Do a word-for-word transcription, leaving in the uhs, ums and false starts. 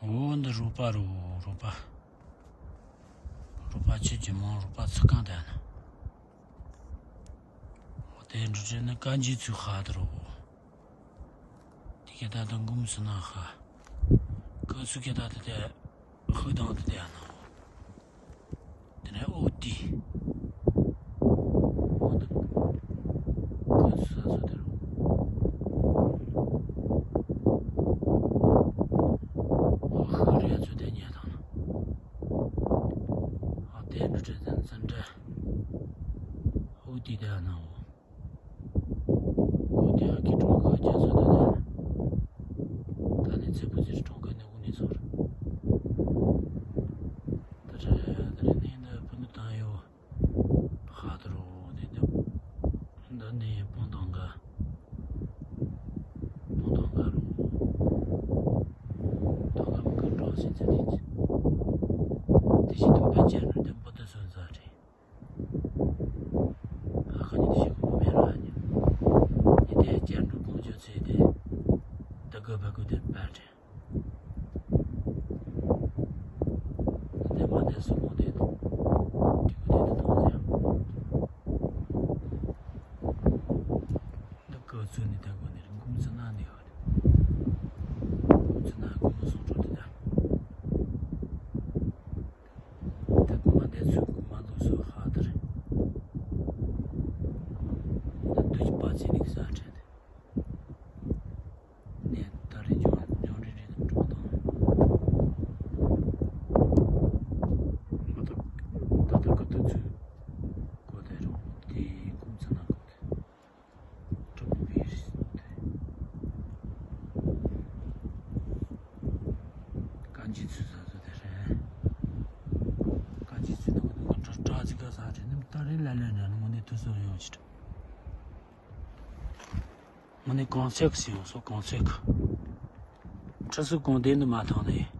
འོ་འདི་རོ་པ་རོ། རོ་པ། རོ་པ་ཆུ་ཇི་མང་རོ་པ་ཚུགས་གང་དེ་ན། འོ་དེ་འགྲོ་ཆེ་ནི་ཀན་ཇི་ཚུགས་ཧ་དེ་རོ། དེ་ག་ད་དང་གུམ་སུ་ན་ཧ། ཀ་ཚུགས་ག་ད་དེ་དེ་ཧུ་དང་དེ་དེ་ན། དེ་ནས་ཨོ་ཏི། ཨོ་ཏི། ཁོ་ཚོ་ས་སོ་དེ་རུ། ཨོ་ཧུ་རེ་ཚོ་དེ་ཉལ་དང་ན། ཨོ་དེ་འདྲ་བྲེལ་ཙན་ཙན་འདྲ། ཨོ་ཏི་དེ་ན་འོ། འོ་དེ་ཨ་ཁི་གྲོང་ཁ་རྒྱ་མཚོ་དེ་དེ་ན། ད་ནི་ཚེ་བུ་ཚེ་གྲོང་ཁ་ནས་དགུ་ནས་ཚོར། ད་རེ་ད་རེ་ནས་འདི་ཕུ་ནུ་དང་ཡོ། ཧ་དུ་རུ་དེ་འདི། འདི་ནས་སྤང་ཐང་ག་སྤང་ཐང་ག་རུ། ཐང་ག་མི་ག་འགྲོ་སྲིད་ཚེ་དེ་ཚེ། དེ་བཞིན་དུ་འབད་བྱས་རུ་དེ་འབུ་དུ་སོན་ས་རེད། ཨ་ཁ་ཉིད་དེ་ཞིག་གོ་མེད་ར་ཉིད། ཉིད་དེ་བྱས་འགྲོ་གོང་ཆོད་ཚེ་དེ། ད་ག་བ་གུ་དེ་པར་རེད། དེ་མ་དེ་སུ་མོ་དེ་དང་། དེ་གུ་དེ་དང་ཟེར། འདི་ཀ་ཚུ་ནི་ད་གོ་ནི་རིང་ཁུམ་ཚུ་ན་ནི་ཧ་རེ། ཁུམ་ཚུ་ན་ཀུ་མོ་སོང་འགྲོ་དེ་ད། ད་ཀུ་མ་དེ་ཚུ་ཀུ་མ་ལུ་སུ་ཧ་དར། ད་དུ་ཅི་པ་ཚི་ནི་ས་ཁྲེ་དེ། ནས་ད་རེས་ལྗོངས་ལྗོངས་རིས་རིས་དང་འགྲོ་དང་། མ་ཐག་ད་ལྟ་ཀ་ཏུ་ཚུ་གོ་དེ་རོ་དེ་ཀུམ་ཚ་ན་གོ་དེ་གྲོང་པའི་རིས་དེ་ཀན་ཇི་ཚུ་ས་ཚོ་དེ་རེད། ཀན་ཇི་ཚུ་ནང་གི་ནང་གྲ་གྲ་ཅི་ག་ས་རེད་ནམ་ད་རེས་ལ་ལ་ན་ནང་ནས་དུ་སོང་ཡོང་ཅི། དངོས་གནས་གང་ཚད་ཟེར་ཡོང་སོ་གང་ཚད་གི། ཁྲི་སུ་གོང་དེ་འདི་མ་ཐང་ནས་